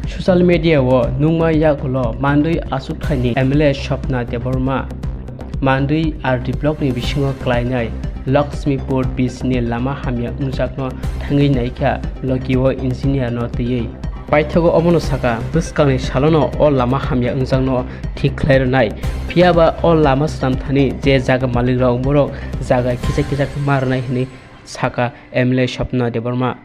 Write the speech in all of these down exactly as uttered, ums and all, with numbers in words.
Social media o nungma yagulo mandwi aswk thaini M L A Swapna Debbarma mandwi R D block ni bisingo klainai Lakshmipur B C ni lama hamya wngjakno thangwi naikha logi o engineer no twiwi. Paithago omono saka, bwskangni salono o lama hamya wngjakno thik khlai rwnai, phiyaba o lama swnam thani je jaga malikrok borok jaga kisa kisa ma rwnai hwnwi saka M L A Swapna Debbarma.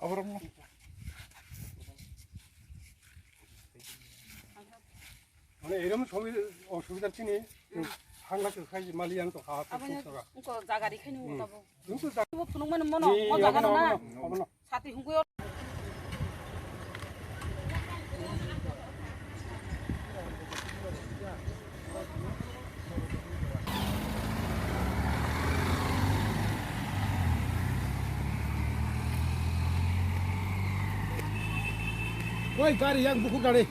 Aborok no. Mane erom sobi osubida chini, hangla ke khai mali ang to ha. Abo ni ko jaga ri khai ni. Hmm. Tabo. Nung to jaga. Bo phunuk mani mono, ni, mo jaga abono, na. Abono, abono. Sati hungkui. Oi, gari yang buku gari.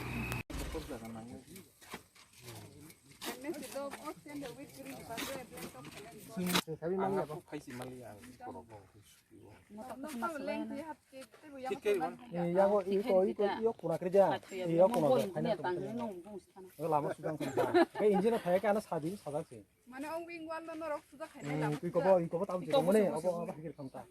Yago iko iko iyo kuna kerja. Iyo kuna kerja. Lama sudah kerja. Kayak injil apa ya, kayak anak sadi sajak sih. Mane ong wing wall no norok suda khainai lama. Iko bo iko bo tabu mane abo abo hikir khamta.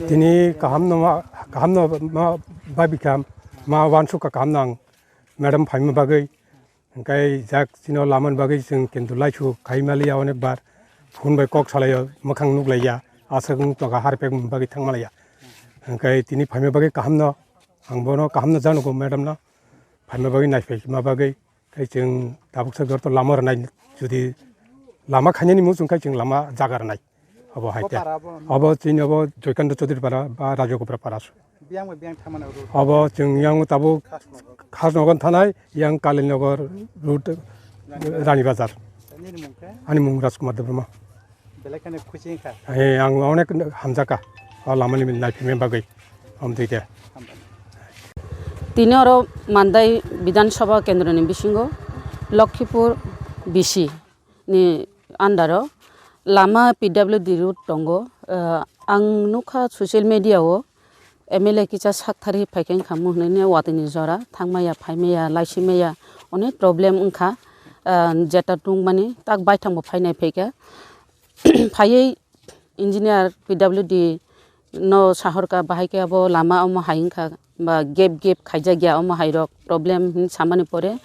Tini kaham no ma, kaham no ma babi kam, ma wansuk ka kaham no ang madam phaima bagwi, hingkai jak chino lamani bagwi chwng kintu laisu khai maliya onek bar, phone bai kok salaio, mwkhang nuklaiya, aswk wng tongkha harpek bagwi thang malaiya. Hingkai tini phaima bagwi kaham no, ang bono kaham no janugo madam no, phaima bagwi naiphai ma bagwi. Tei chwng tabuksa jor to lama rwnai, jodi lama khainani mung chwng khai chwng lama jaga rwnai. Obo hai khe. Obo chini obo Joykanto Chaudhary para ba Rajo Gopra para. Biyang bai biyang thangmani road. Obo chwng yang tabuk Khasnogon thanai, yang Kalilnogo road, Rani Bazar. Nini mung khe? Ani mung Rajkumar Debbarma. Belai kheno khusi wngkha. He, ang onek hamjakha o lamani naiphimani bagwi. Hamdui de. Tini oro Mandai Bidhan Sabha Kendroni bisingo Lokhipur B C ni under o lama P W D road tongo. Ah, ang nukha social media o M L A kisa sakthari phaikhe wngkha mung hinwi watwi ni jora thangmaya phaimaya laisimaya onek problem wngkha. Ah, jeta tungmani tak baithangbo phainai phaikha. Phaiwi engineer P W D no sahorkha, bahai khe abo lama omo hai wngkha, ba gap gap khaijakya omo hai rok problem hinwi samani pore,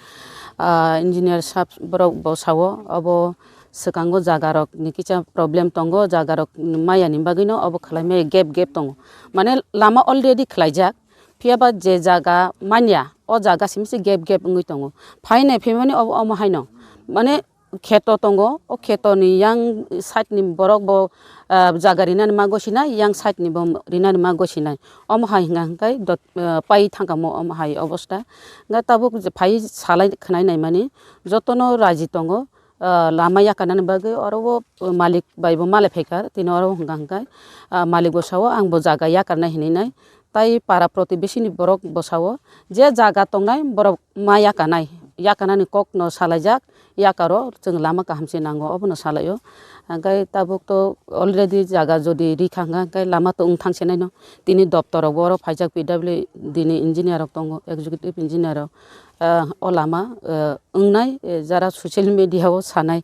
ah, engineer sab borok bo sao, obo swkango jaga rok ni kisa problem tongo, jaga rok maya ni bagwi no obo khlai maya gap gap tongo, mane lama already khlaijak, phiya ba je jaga manya o jaga simi se gap gap wngwi tongo, phainai phaimani obo omo haino, mane kheto tongo, o kheto ni yang side ni borok bo, ah, jaga rinani ma gosinai, yang side ni bo rinani ma gosinai. Omo hai hwnka hwnkhe dot-, ah, pai thangkha mo omo hai obosta. Hwnkhe tabuk je phai salai khwnai naimani jotono raji tongo, ah, lama yakarnani bagwi oro o malik bai bo malai phaikha, tini oro hwnka hwnkhe, ah, malik bo sao ang bo jaga yakarnai hinwi nai. Tai para protibesi ni borok bwsao je jaga tongnai borok ma yakanai, yakanani kok no salaijak, yakaro chwng lama kaham se nango, obono salaio. Hwnkhe tabuk to already jaga jodi rikha hwnkha hwnkhe lama to wng thang se naino. Tini doptor rok bo oro phaijak, P W D ni engineer rok tongo, executive engineer rok, ah, o lama, ah, wngnai, eh, jara social media o sanai,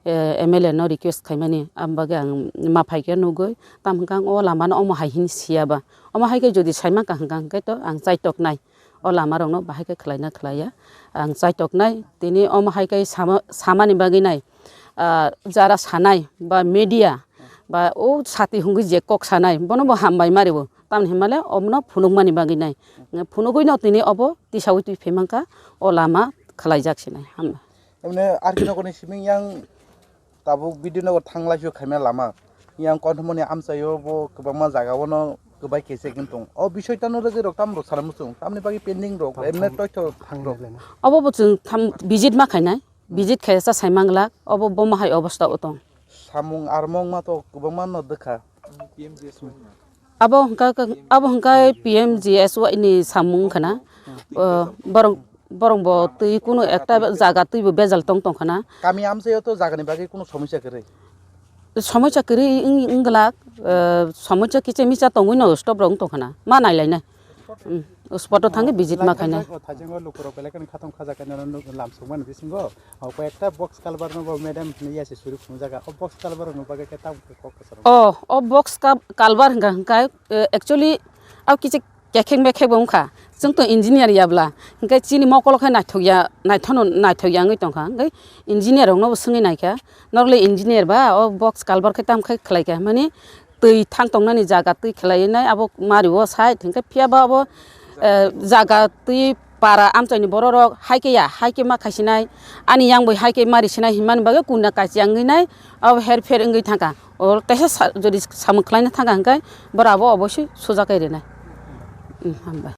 eh, M L A no request khaimani, aboni bagwi ang ma phaikhe nugwi, tamo hwnkha ang o lama no omo hai hini siya ba. Omo hai khe jodi saima kaham kaham khe to ang chaitoknai. O lama rok no bahai khe khlaina khlaiya. Ang chaitoknai. Tini omo hai khe sama, samani bagwi nai, ah, jara sanai ba media ba o sati hungwi je kok sanai bono bo hambai mari bo. Tamni himale omono phunukmani bagwi nai. Phunugwi no tini obo tisaui twi phaimankha o lama khlaijak sinai. Hambai. Tamni R K Nagar ni simi yang Tabuk video nogo thanglai phio khaimya lama. Yang konthomoni amchaio bo kwbangma jaga o no kwbai khe checking tong. O bisoi tano rwgwi rok tam rok sana muchung. Tamni bagwi pending rok, emne toitho rok. Obo bo chwng tham visit ma khainai. Visit khaisa sai manglak. Obo bo mahai obostha o tong. Samung armung ma to kwbangma no dwkha. Abo hwnkha, abo hwnkha P M G S Y ni samung wngkha na. O, borok, borok bo twi kunu ekta jaga twi bo bejal tong tong kha na. Kami amchaio to jagani bagwi kunu somosya kwrwi. Somosya kwrwi wng-, wngla, eh, somosya kicha micha tongwi no stop rok wng tong kha na. Ma nai lai nai. Hmm. Spot o thangwi visit ma khainai. Thaichenglo lukurok belai kheno khatong khajaknai no lam sukmani bisingo. O koi ekta box culvert no bo madam hwnwi ya se suri phunukjak. O box culvert rokni bagwi khe tamo khe kok kwcharo. O, o box ka-, culvert hwnkha hwnkhe, eh, actually, abo kisa kekhek mekhek bo wngkha. Chwng to engineer ya bwla. Hwnkhe chini mokolo khe naithok ya, naithono, naithok ya wngwi tongkha. Hwnkhe engineer rokno bo swngwi naikha. Norle engineer ba, o box culvert khe tamo khe khlaikha. Mani twi thang tongnani jaga twi khlaiwi nai abo mario side hwnkhe phiya ba abo, eh, jaga twi para amchaini bororok hai khe ya, hai khe ma khaisinai, ani yang bai hai khe mari sinai hinmani bagwi kunna kachi wngwi nai abo her pher wngwi thangkha. O teisa sa-, jodi samung khlaina thangkha hwnkhe bora abo obosi suja khe rinai. Hmm, hambai.